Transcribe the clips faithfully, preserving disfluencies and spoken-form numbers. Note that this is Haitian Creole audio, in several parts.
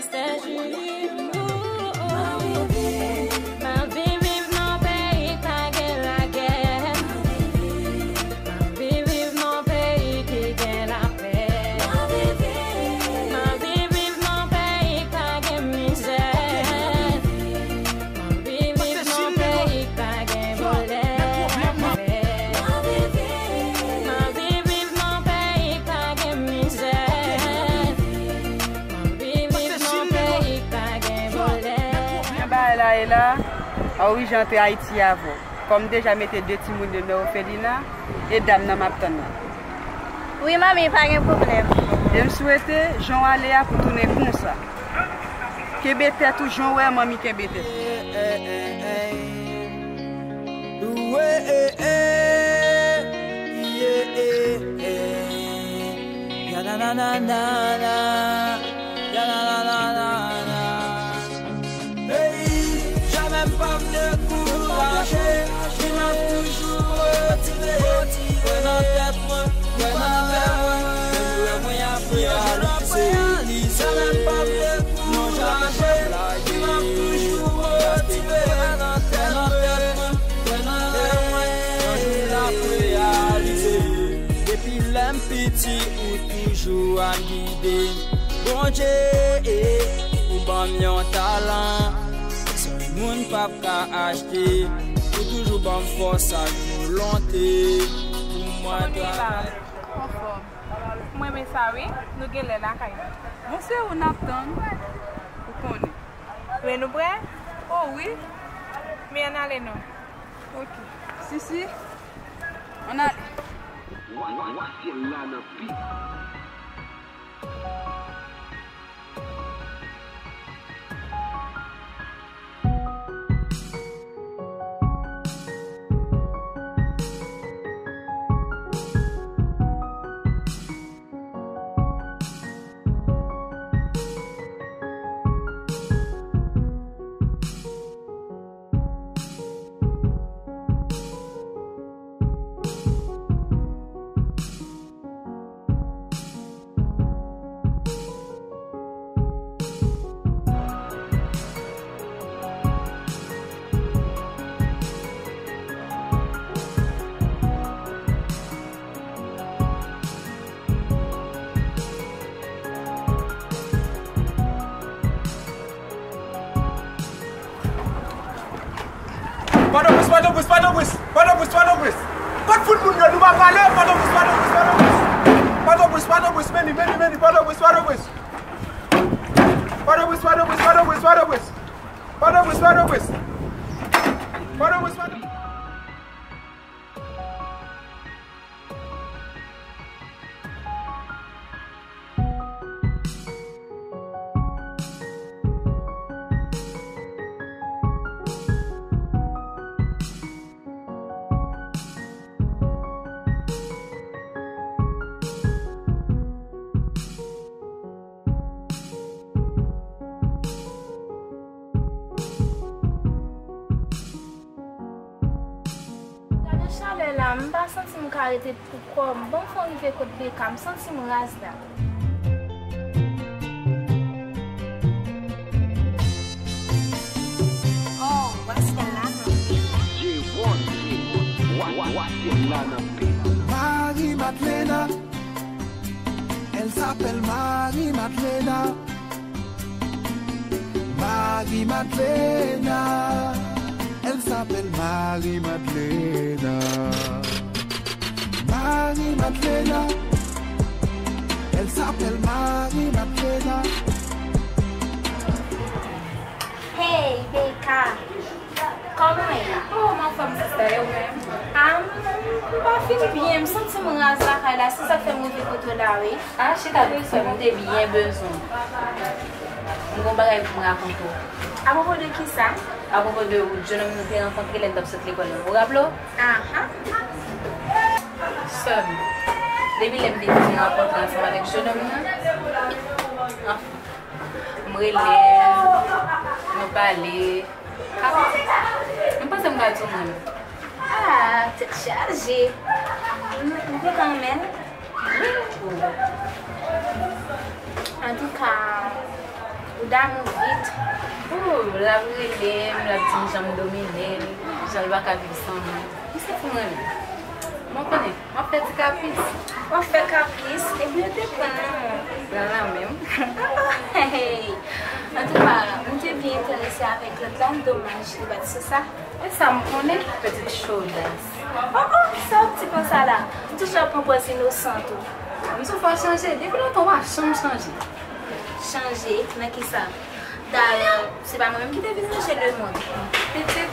Mwen anvi viv nan peyi k pa gen lagè. Mwen anvi viv nan peyi ki gen lapè. Mwen anvi viv nan peyi k pa gen mizè. Mwen anvi viv nan peyi k pa gen vòlè. Mwen anvi viv nan peyi k pa gen mizè. Men bagay la ye la, a wi, jan antre Ayiti avè w. Kòm m deja mete de timoun yo nan òfelina, e dam nan m ap tann nan. Wi, manmi, pa gen pwoblèm. E m swete, jan w ale a pou tounen konsa. Kenbe tèt ou, jan w wè manmi kenbe tèt. Wi, eh, eh, yeah, eh, eh. Ya na na na na na, ya na na na na na. Hey, jamè m p ap dekouraje, men m ap toujou motive. Kwè nan tèt mwen, kwè nan tèt mwen, menm lè mwen ap reyalize. Jamè m p ap dekouraje, men m ap toujou motive. Kwè nan tèt mwen, kwè nan tèt mwen, yon jou l ap reyalize. Depi lè m piti, ou toujou ap gide m. Bondye, eh, ou ban m yon talan. Pèsonn moun p ap ka achte. Ou toujou ban m fòs ak volonte pou mwen travay. Anfòm. Mwen renmen sa wi, nou genlè lakay nou. Bon, se ou n ap tann, ou konnen. Men nou prè? O wi. Men ann ale non. Ok. Sisi, ann ale. Wa, wa, wa, syèl la nan pit. Pòtoprens, Pòtoprens, Pòtoprens, Pòtoprens, Pòtoprens. Kot fout moun yo, nou pa pale, Pòtoprens, Pòtoprens, Pòtoprens. Pòtoprens, Pòtoprens, men li, men li, men li, Pòtoprens, Pòtoprens. Pòtoprens, Pòtoprens, Pòtoprens, Pòtoprens. Pòtoprens, Pòtoprens. Pòtoprens, Pòtoprens. Gade chalè la, m pa santi m ka rete pou kò m. Ban m fè w rive kot Beka, m santi m raz la. Oh, wa syèl la nan pit. J one, wa, wa, wa syèl la nan pit. Marie Madlena, elle s'appelle Marie Madlena. Marie Madlena, elle s'appelle Marie Madlena. Marie Madlena, elle s'appelle Marie Madlena. Hey, Beka! Kòman w ye? Oh, m anfòm, sista, e ou menm? Ah, m, m pa fin byen, m santi m raz lakay la, se sa k fè m rive kote w la, wi. Ah, chita dousman, m te byen bezwen w. M gen yon bagay pou m rakonte w. Apwopo de kisa? Apwopo de yon jennonm nou te rankontre lè n t ap sot lekòl la. Ou raple w? Aha. Sè m, depi lè m te fin rankontre ansanm avèk jennonm nan, anfen, m rele l, nou pale. Ah, m panse m pral sou moun. Ah, tèt chaje. M, m kontan renmen l. Wi. Antouka, ou Damou vit. Ooh, l ap rele m, l ap di m jan m domine l, jan l pa ka viv san mwen. Misye fou renmen. Mwen konnen, m ap fè ti kapris. W ap fè kapris, epi yo te pran nan mwen. Pran nan men m. Antouka, m te byen enterese avèk lòt la, domaj li pa t sou sa. E sa m konnen, pitit chodas. Oh, oh, sa w ap di konsa la? M toujou ap pran pòz inosan tou. M sou fò chanje, depi lontan w pa janm chanje. Chanje? Nan kisa? Dayè, se pa mwen menm ki te vin ranje lemonn. Pitit,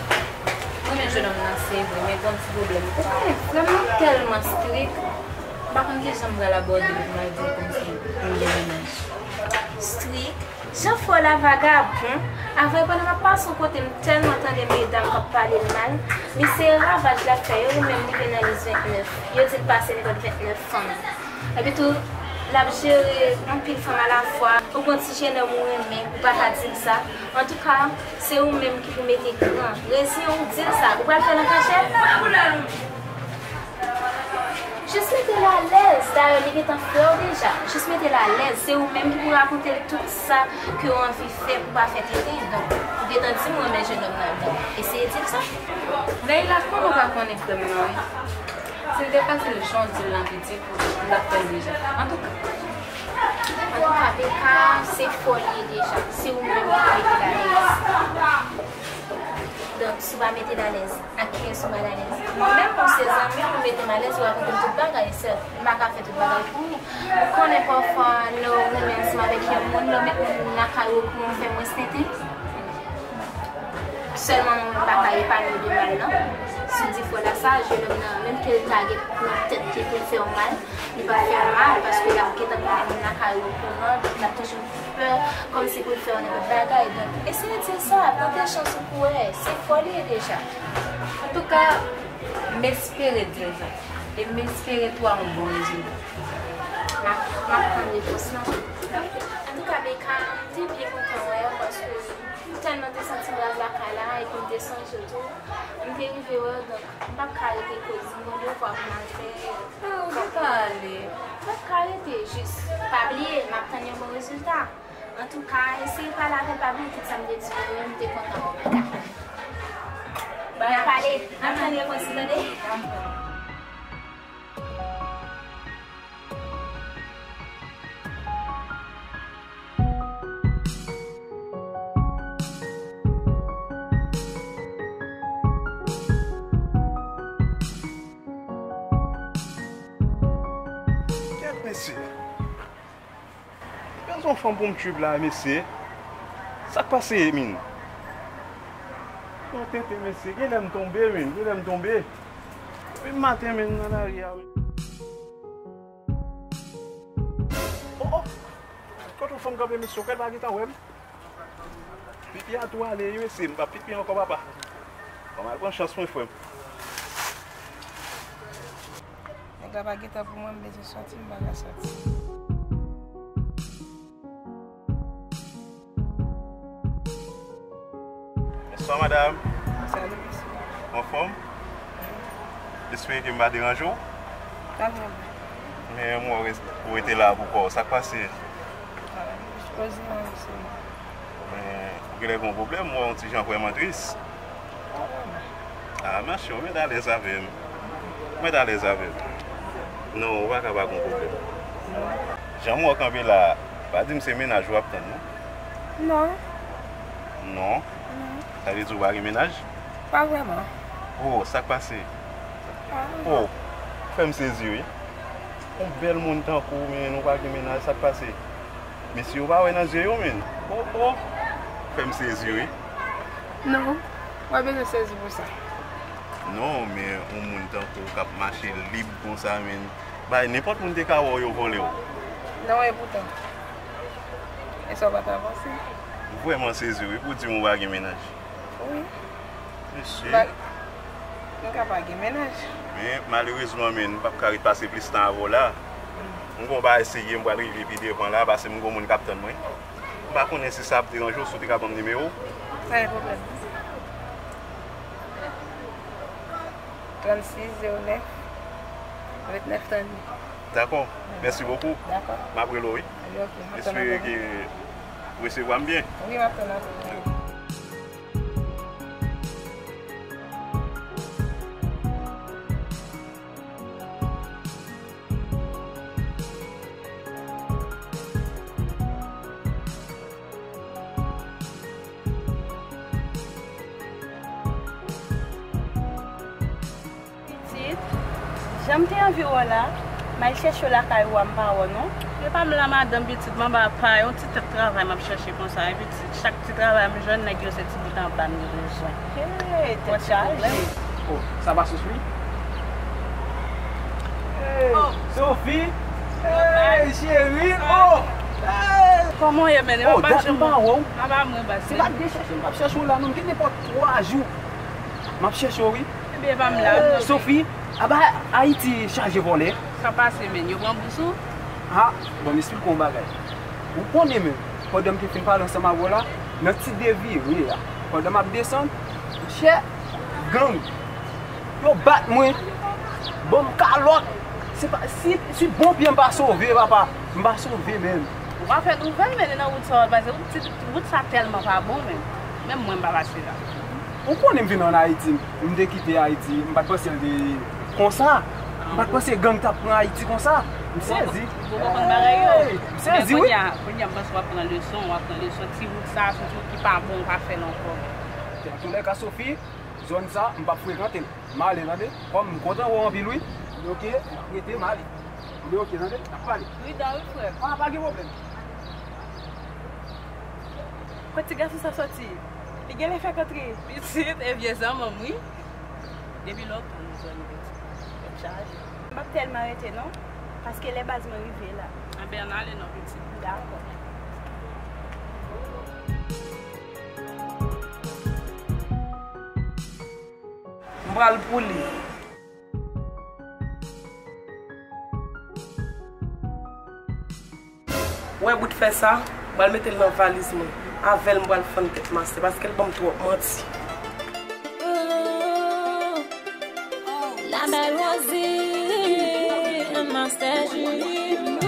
mwen renmen jennonm nan se vre, men gen yon ti pwoblèm. Ou konnen, frè m nan tèlman strik, m pa konn kijan m pral abòde l pou m al di l kòmsi m gen mennaj. Strik? Jan fò la vagabon. Avan, pandan m ap pase yon kote, m tèlman tande medam k ap pale l mal. Misye ravaj l ap fè yo, li menm rive nan lis vennèf. Yo di l pase nenpòt vennèf fanm. Epi tou, l ap jere anpil fanm alafwa. Ou gon ti jennonm ou renmen, ou pa ka di l sa. Antouka, se ou menm ki pou mete gran. Reziyen w, di l sa. Ou pral fè l an kachèt? Jis mete l alèz. Dayè, li gentan frè w deja. Jis mete l alèz. Se ou menm ki pou rakonte l tout sa ke w anvi fè pou pa fè tenten. Donk, ou gentan di m ou renmen jennonm nan. Donk, eseye di l sa. Leila, kòman w pa konnen frè m nan, wi? Si l te fasil jan w di l lan, pitit, m t ap fè l deja. Antouka. Antouka, Beka, se fò l ye deja. Se ou menm ki mete l alèz. Donk, si w pa mete l alèz, ak kiyès ou mal alèz? Mwen menm, mwen se zanmi w, ou mete m alèz, ou rakonte m tout bagay, sèl m pa ka fè tout bagay pou ou. Ou konnen pafwa, lè w renmen ansanm avèk yon moun, lè w met moun nan lakay ou, pou moun fè mwens tenten. Sèlman mwen menm pa ka epanouyi de mal, non. Si w di fò la sa, jennonm nan, menm ke l ta gen nan tèt li pou l fè w mal, li p ap fè w mal, paske l ap gentan konnen moun lakay ou kouran, l ap toujou pè, kòmsi pou l fè w nenpòt bagay. Donk, eseye di l sa, tante chans ou pou wè, se fò l ye deja. Antouka, m espere di l sa. E m espere tou a yon bon rezilta. M ap, m ap tann repons lan. Antouka, Beka, m te byen kontan wè w, paske m tèlman te santi m raz lakay la, epi m te sonje w tou. M te rive wè w, donk, m p ap ka rete koze, m gon devwa pou m al fè. Ah, ou gentan ale. M p ap ka rete, jis pa bliye, m ap tann yon bon rezilta. Antouka, eseye pale avè l, pa bliye tout sa m te di w yo, m te kontan wè w, Beka. N ap pale, n ap tann repons ou, tande? Kèt, mesye. Bezwen yon fanm pou m tchwip la, mesye. Sa k pase, min? Yon tenten, mesye. Genlè m tonbe, min. Genlè m tonbe. Depi maten, min, nan lari a, min. Oh, oh! Kote yon fanm kanpe, mesye? Ou kwè l pa gentan wè m? Pipi a tou ale, wi, mesye. M p ap pipi ankò, papa. Ban m al pran chans mwen, frè m. Nèg la pa gentan pou mwen, m bezwen sòti, m pa ka sòti. Bonswa, madanm. Salut, mesye. Anfòm? Espere ke m pa deranje w. Pa vrèman. Men m wè w res-, ou rete la pou kò w. Sa k pase? Ah, jis poze mwen, mesye. Men, ou genlè gen yon pwoblèm, m wè w yon ti jan vrèman tris. Ah, mache, ou mèt alèz avè m. Ou mèt alèz avè m. Non, ou pa ka pa gen yon pwoblèm. Jan m wè w kanpe la, pa di m se mennaj ou ap tann, non? Non. Non? Non. Sa vle di ou pa gen mennaj? Pa vrèman. Oh, sa k pase? Pa vrèman. Oh, fè m sezi, wi. Yon bèl moun tankou w, men ou pa gen mennaj, sa k pase? Mesye yo pa wè nan zye yo, men. Oh, oh. Fè m sezi, wi. Non, w pa bezwen sezi pou sa. Non, men yon moun tankou w k ap mache lib konsa, men. Bay, nenpòt moun te ka wè w, yo vòlè w. Non, e poutan. E sa w pa ta panse? M vrèman sezi, wi, pou w di m ou pa gen mennaj. Wi. Mesye. Ba, m ka pa gen mennaj. Men, malerezman, men, m p ap ka ret pase plis tan avè w la. M gon bagay serye, m pral rive pi devan la, paske m gon moun k ap tann mwen. M pa konnen si sa ap deranje w, si w te ka ban m nimewo w. Pa gen pwoblèm. Trannsis, zewo nèf, vennèf, trannde. Dakò. Mèsi bokou. Dakò. M ap rele w, wi. Wi, ok. M ap tann apèl ou. Espere ke Ou resevwa m byen? Wi, m ap tann apèl ou. Pitit, jan m te anvi wè w la, m al chèche w lakay ou a, m pa wè w non. Se pa m la madanm, pitit, m anba pa yon ti tèt travay m ap chèche konsa, wi pitit. Chak ti travay m jwenn, nèg yo se ti bout anba m yo bezwen. Hey, tèt chaje. Oh, sa pa Sophie? Hey, Sophie! Hey, cheri! Oh! Hey! Kòman w ye, men? Oh, dat m pa wè w. Anba mwen, baz. Se pa de chèche m p ap chèche w la non, m gen nenpòt twa jou m ap chèche w, wi. Ebyen, pa m la non. Sophie, aba Ayiti chaje vòlè. Sa pase, men? Yo pran bous ou? Ha, bon, m esplike w yon bagay. Ou konnen, men, pandan m te fin pale ansanm avè w la, nan ti devire a, pandan m ap desann, monchè, gang yo bat mwen, ban m kalòt. Se pa, si, si bon pye m pa sove, papa, m pa sove menm. Ou pa fè nouvèl, men, nan wout sa w ap pase. Wout, wout sa tèlman pa bon, men. Menm mwen, m pa pase la. Ou konnen m vin ann Ayiti, m te kite Ayiti, m pa t panse l te konsa. M pa t panse gang t ap pran Ayiti konsa. M sezi. Ou poko konn bagay yo. Hey, m sezi, wi. Men kounye a, kounye a, m panse w ap pran leson, w ap pran leson. Ti wout sa, se yon ti wout ki pa bon, ou pa fè l ankò. Antoulèka, Sophie, zòn sa, m p ap frekante l. M ale, tande. Kòm m kontan wè w anpil, wi. Ok, m ap rete, m ale. Ebyen, ok, tande. N ap pale. Pridan, wi, frè m. Ah, pa gen pwoblèm. Kot ti gason sa soti? Li genlè fèk antre. Pitit, e vye zanmi m, wi. Depi lontan nou zanmi, pitit. Tèt chaje. M p ap tèlman rete non, paske lè baz mwen rive la. Enben, ann ale non, pitit. Dakò. M pral pou li. Wè bout fè sa, m pral mete l nan valiz mwen. Avè l m pral fann tèt mastè, paske l ban m twòp manti. La belle Rosie, un master G.